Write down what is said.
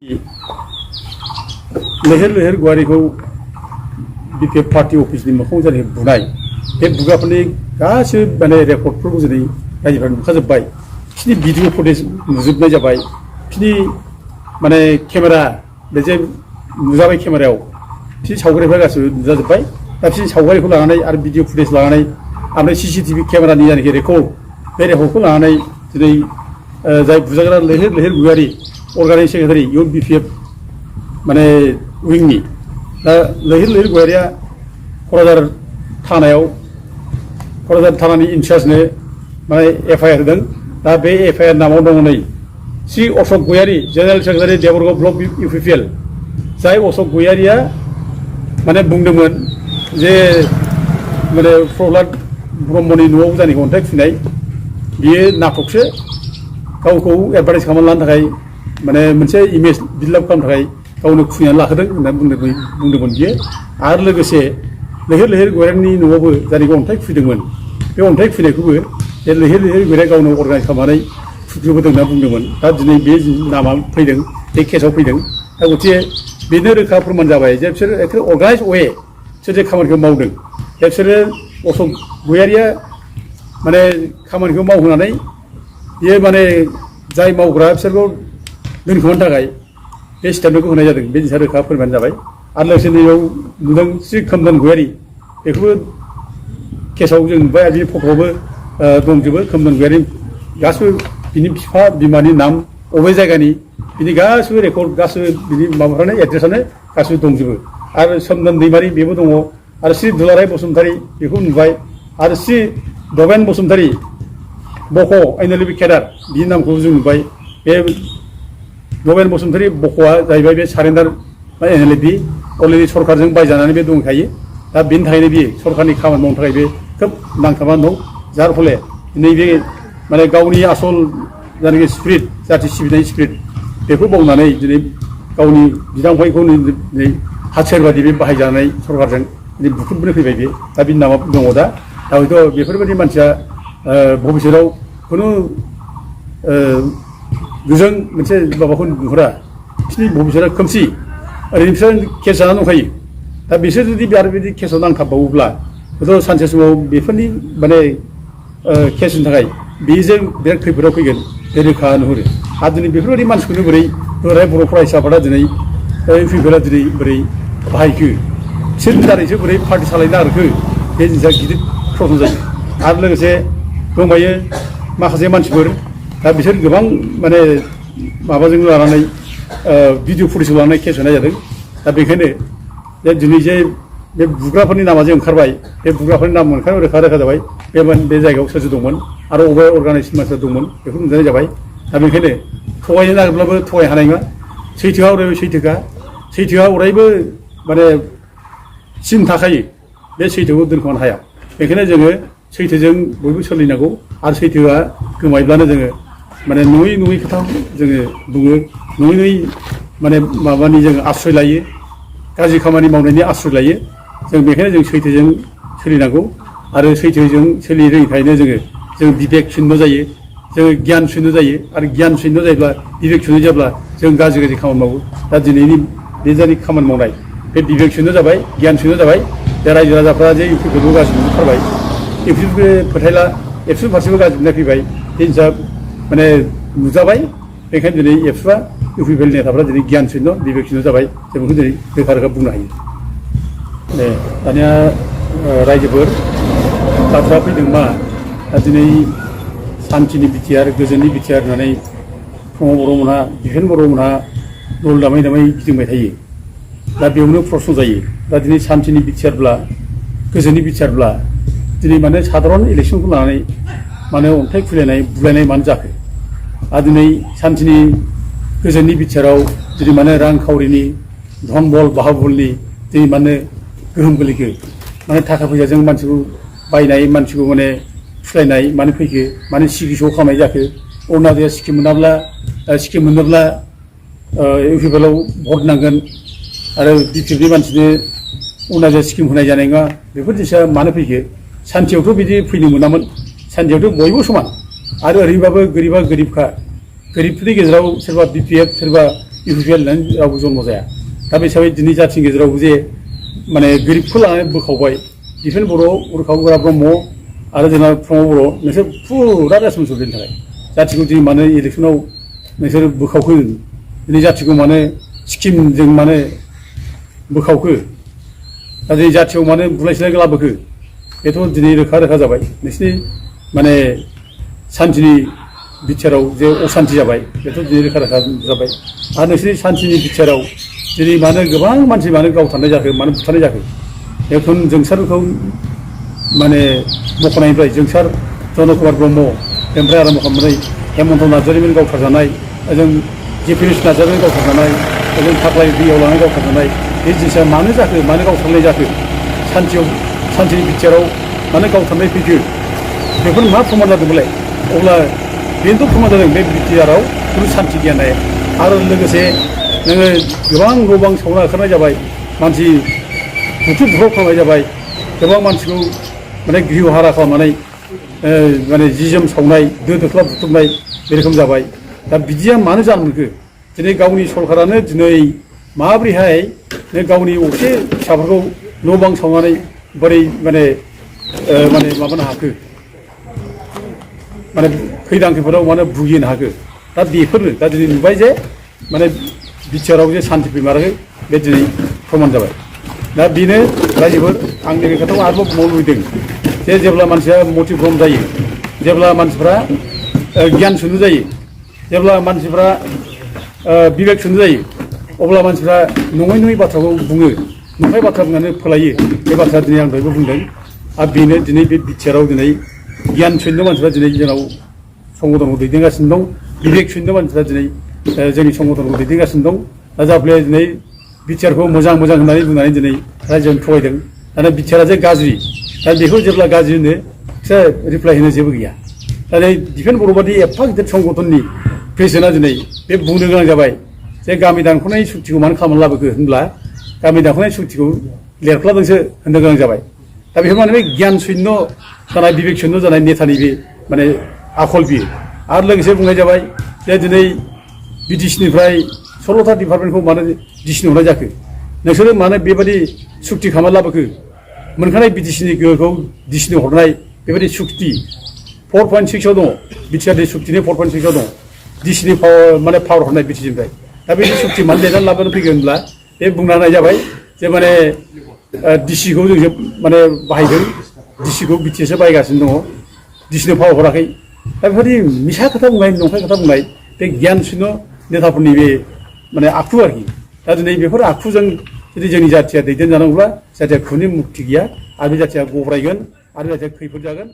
लैहोर लैहोर गुवारिखौ BPF party अफिसनि मोखाङाव जानाय बुनाय बे बुग्राफोरनि गासिबो माने रेकर्डफोरखौ दिनै रायजोफ्रा नुखाजोब्बाय बिसोरनि भिडिअ फुटेज नुजोबनाय जाबाय बिसोरनि माने केमेरा बे जे नुजाबाय केमेरायाव बिसोरनि सावगारिफ्रा गासिबो नुजाजोब्बाय दा बिसोरनि सावगारिखौ लानानै आरो भिडिअ फुटेज लानानै ओमफ्राय सीसीटीवी केमेरानि जायनाखि रेकर्ड बे रेकर्डखौ लानानै दिनै जाय बुजाग्रा लैहोर लैहोर गुवारि अर्गानाइज सेक्रेटारि इउथ बिपिएफ माने उइंनि दा लैहोर लैहोर गुवारिया क'क्राझार थानानि इनचार्जनो माने एफआइआर होदों दा बे एफआइआर नामाव दङ नै Shri Ashok Gayari general secretary Debargaon block UPPL जाय अशोक गयारिया माने बुंदोंमोन जे माने प्रह्लाद ब्रह्मनि न'आव जानायखौ अन्थाइ खुनाय बियो नाटकसो गावखौ एडभार्टाइज खालामना लानो थाखाय माने मोनसे इमेज बिल्डआप खालामनो थाखाय गावनो खुंनानै लाहोदों होनना बुंदोंमोन बियो आरो लोगोसे लैहोर लैहोर गयारिनि न'आवबो जायखौ अन्थाइ खुबैदोंमोन बे अन्थाइ खुबैनायखौबो जे लैहोर लैहोर गयारिया गावनो अर्गानाइज खालामनानै खुबैबोदों होनना बुंदोंमोन दा दिनै बे नामा फैदों बे केसाव फैदों दा गथिखे बेनो रोखा फोरमान जाबाय जे बिसोर एखे अर्गानाइज वे बिसोर जे खामानिखौ मावदों दा बिसोरो अशोक गयारिया माने खामानिखौ मावहोनानै बियो माने जाय मावग्रा बिसोरखौ दोनखोमानो थाखाय बे स्टेटमेन्टखौ होनाय जादों बे जिनिसा रोखा फोरमान जाबाय आरो लोगोसे नैयाव नुदों श्री खोमदोन गयारी बेखौबो केसाव जों नुबाय आरो बिनि फट'आवबो दंजोबो खोमदोन गयारी गासिबो बिनि बिफा बिमानि नाम अबे जायगानि बिनि गासिबो रेकर्ड गासिबो बिनि माबाफ्रानो एड्रेसानो गासिबो दंजोबो आरो सोमदोन दैमारि बेबो दङ आरो श्री दुलाराय बसुमतारी बेखौ नुबाय आरो श्री दबेन बसुमतारी बक' एनएलपि केडार बिनि नामखौ जों नुबाय बे दबेन बसुमतारी बक'आ जाहैबाय बे सारेन्डार एनएलपि अलरेडि सरकारजों बायजानानै बे दंखायो दा बेनि थाखायनो बियो सरकारनि खामानि मावनो थाखाय बे खोब नांथाबनानै दं जार फले नैबे माने गावनि आसल जायनाखि स्पिरिट जाथि सिबिनाय स्पिरिट बेखौ बावनानै दिनै गावनि बिदा फंबायखौ दिनै हाथियार बादि बे बाहायजानाय सरकारजों दिनै बुख्रुबनो फैबाय बे दा बिनि नामा दङ दा हयथ' बेफोरबायदि मानसिया भबिष्यताव खुनु गोजों मोनसे माबाखौ नुहुरा बिसोरनि भबिष्यता खोमसि ओरैनो बिसोर केस जानानै दंखायो दा बिसोर जुदि आरो बिदि केसाव नांथाबबावोब्ला हयथ' सानसे समाव बेफोरनि माने केसनि थाखाय बेजों बिराद खैफोदाव फैगोन बे रोखा नुहुरो आरो दिनै बेफोरबायदि मानसिखौनो बोरै दुलाराय बर' फरायसाफोरा दिनै इउपिपिएलआ दिनै बोरै बाहायखो बिसोरनि दारैसो बोरै पार्टि सालायनो नागिरखो बे जिनिसा गिदिर प्रश्न जायो आरो लोगोसे दंबायो माखासे मानसिफोर दा बिसोर गोबां माने माबाजों लानानै भिडिअ फुटेजखौ लानानै केस होनाय जादों दा बेखायनो जे दिनै जे बे बुग्राफोरनि नामा जे ओंखारबाय बे बुग्राफोरनि नाम ओंखारबाय रोखा रोखा जाबाय बे जायगायाव सोर सोर दंमोन आरो अबे अर्गानाइज मानसिफोर दंमोन बेखौ नुजानाय जाबाय दा बेखायनो थगायनो नागिरब्लाबो थगायनो हानाय नङा सैथोआ अरायबो सैथोआ अरायबो माने सिन थाखायो बे सैथोखौ दोनखोमानो हाया बेखायनो जोङो सैथोजों बयबो सोलिनांगौ आरो सैथोआ गोमायोब्लानो जोङो माने नङै खोथा जोङो बुङो नङै माने माबानि जोङो आश्रय लायो गाज्रि खामानि मावनायनि आश्रय लायो जों बेखायनो जों सैथोजों सोलिनांगौ आरो सैथोजों सोलिनो रोङिखायनो जों बिबेक शून्य जायो जोङो गियान शून्य जायो आरो गियान शून्य जायोब्ला बिबेक शून्य जाब्ला जों गाज्रि खामानि मावो दा दिनैनि बे जायनि खामानि मावनाय बे बिबेक शून्य जाबाय गियान शून्य जाबाय दा रायजो राजाफ्रा जे इउपिपिएलखौ गाज्रि नुथारबाय इउपिपिएलखौ फोथायला एबसुनि फारसेबो गाज्रि नुनाय फैबाय बे जिनिसा माने नुजाबाय बेखायनो दिनै एबसुआ इउपिपिएल नेताफ्रा दिनै गियान शून्य बिबेक शून्य जाबाय जों बेखौ दिनै रोखा रोखा बुंनो हायो दानिया रायजोफोर बाथ्रा फैदों मा दा दिनै सान्थिनि बिटिआर गोजोननि बिटिआर होननानै प्रमद बर'मोनहा बिफेन बर'मोनहा दल दामै दामै गिदिंबाय थायो दा बेयावनो प्रश्न जायो दा दिनै सान्थिनि बिटिआरब्ला गोजोननि बिटिआरब्ला दिनै माने साधारन इलेक्सनखौ लानानै माने अन्थाइ खुलायनाय बुलायनाय मानो जाखो आरो दिनै सान्थिनि गोजोननि बिटिआराव दिनै माने रांखावरिनि धन बल बाहाबलनि दिनै माने गोहोम गोलैखो माने थाखा फैसाजों मानसिखौ बायनाय मानसिखौ माने फुस्लायनाय मानो फैखो माने सिगिस' खालामनाय जाखो अरुणाचलआ स्किम मोनोब्ला इउपिपिएलआव भट नांगोन आरो बिपिएफनि मानसिनो अरुणाचल स्किम होनाय जानाय नङा बेफोर जिनिसा मानो फैखो सान्थियावथ' बिदि फैनो मोनामोन सान्थियावथ' बयबो समान आरो ओरैबाबो गोरिबा गोरिबखा गोरिबफोरनि गेजेराव सोरबा बिपिएफ सोरबा इउपिपिएल होननानै रावबो जन्म जाया दा बे हिसाबै दिनै जाथिनि गेजेराव जे माने गोरिबखौ लानानै बोखावबाय दिफेन बर' उरखाव गोरा ब्रह्म आरो जोंना प्रमद बर' नोंसोर फुरा रेसपन्सिबल बेनि थाखाय जाथिखौ दिनै मानो इलेक्सनाव नोंसोर बोखावखो दिनै जाथिखौ मानो स्किमजों मानो बोखावखो दा दिनै जाथियाव मानो बुलाय सोलाय लाबोखो बेथ' दिनै रोखा रोखा जाबाय नोंसिनि माने सान्थिनि बिथिराव जे असान्थि जाबाय बेथ' दिनै रोखा रोखा जाबाय आरो नोंसिनि सान्थिनि बिथिराव दिनै मानो गोबां मानसि मानो गावथारनाय जाखो मानो बुथारनाय जाखो बेखौ जोंसारखौ माने मख'नायनिफ्राय जोंसार जन कुमार ब्रह्म बेनिफ्राय आराम्भ खालामनानै हेमन्त नार्जारिमोन गावथारजानाय ओजों जेपिनिस नार्जारिमोन गावथारजानाय ओजों थाख्लाय दैयाव लानानै गावथारजानाय बे जिनिसा मानो जाखो मानो गावथारनाय जाखो सान्थिनि बिथिराव मानो गावथारनाय फैखो बेफोर मा प्रमान जादोंमोनलाय अब्ला बेनोथ' प्रमान जादों बे बिटिआरआव खुनु सान्थि गैयानाय आरो लोगोसे नोङो गोबां न' बां सावना ओंखारनाय जाबाय मानसि बुथुर बुख्राव खालामनाय जाबाय गोबां मानसिखौ माने गृह हारा खालामनानै माने जि जोम सावनाय दो दोख्ला बुथुमनाय बे रोखोम जाबाय दा बिदिया मानो जानो मोनखो दिनै गावनि सरकारानो दिनै माबोरैहाय गावनि असे फिसाफोरखौ न' बां सावनानै बोरै माने माबानो हाखो माने खैदां खैफोदाव माने भुगिनो हाखो दा बेफोरनो दा दिनै नुबाय जे माने बिटिआरआव जे सान्थि फैमाराखै बे दिनै प्रमान जाबाय दा बेनो रायजोफोर आं नैबे खोथाखौ आरोबाव बुंबावनो लुबैदों जे जेब्ला मानसिया मटिभ्रम जायो जेब्ला मानसिफ्रा गियान सुनु जायो जेब्ला मानसिफ्रा बिबेक सुनु जायो अब्ला मानसिफ्रा नङै बाथ्राखौ बुङो नंखाय बाथ्रा बुंनानै फोलायो बे बाथ्राया दिनै आं दहायबो बुंदों आरो बेनो दिनै बे बिटिआरआव दिनै गियान सुनु मानसिफ्रा दिनै जोंनाव संगठनखौ दैदेनगासिनो दं बिबेक सुनु मानसिफ्रा दिनै जोंनि संगठनखौ दैदेनगासिनो दं दा जाफ्ले दिनै बिटिआरखौ मोजां होननानै बुंनानै दिनै रायजोआव थगायदों दा बिटिआरआ जे गाज्रि दा बेखौ जेब्ला गाज्रि होनो बिसोर रिप्लाइ होनो जेबो गैया दा नै दिफेन बर' बादि एफा गिदिर संगठननि प्रेसिडेन्टआ दिनै बे बुंनो गोनां जाबाय जे गामि दानख'नाय सुक्तिखौ मानो खालामनानै लाबोखो होनब्ला गामि दानख'नाय सुक्तिखौ लिरख्लादोंसो होननो गोनां जाबाय दा बेफोर माने बे गियान शून्य जानाय बिबेक शून्य जानाय नेतानि बे माने आखल बियो आरो लोगोसे बुंनाय जाबाय जे दिनै बिटिसिनिफ्राय 16था डिपार्टमेन्टखौ मानो डिसिनि हरनाय जाखो नोंसोरो मानो बेबायदि सुक्ति खालामनानै लाबोखो मोनखानाय बिटिसिनि गोहोखौ डिसिनि हरनाय बेबायदि सुक्ति 4.6आव दङ बिटिआरनि सुक्तिनि 4.6आव दङ डिसिनि माने पावार हरनाय बिटिसिनिफ्राय दा बे सुक्ति मानो लिरनानै लाबोनो फैगोन होनब्ला बे बुंना होनाय जाबाय जे माने डिसिखौ जों माने बाहायदों डिसिखौ बिटिएसआ बाहायगासिनो दङ डिसिनो पावार हराखै दा बेफोरबायदि मिसा खोथा बुंनाय नंखाय खोथा बुंनाय बे गियान शून्य नेताफोरनि बे माने आखु आरोखि दा दिनै बेफोर आखुजों जुदि जोंनि जाथिया दैदेनजानांगौब्ला जाथिया खुनि मुक्ति गैया आरो बे जाथिया गब्रायगोन आरो जाथिया खैफोद जागोन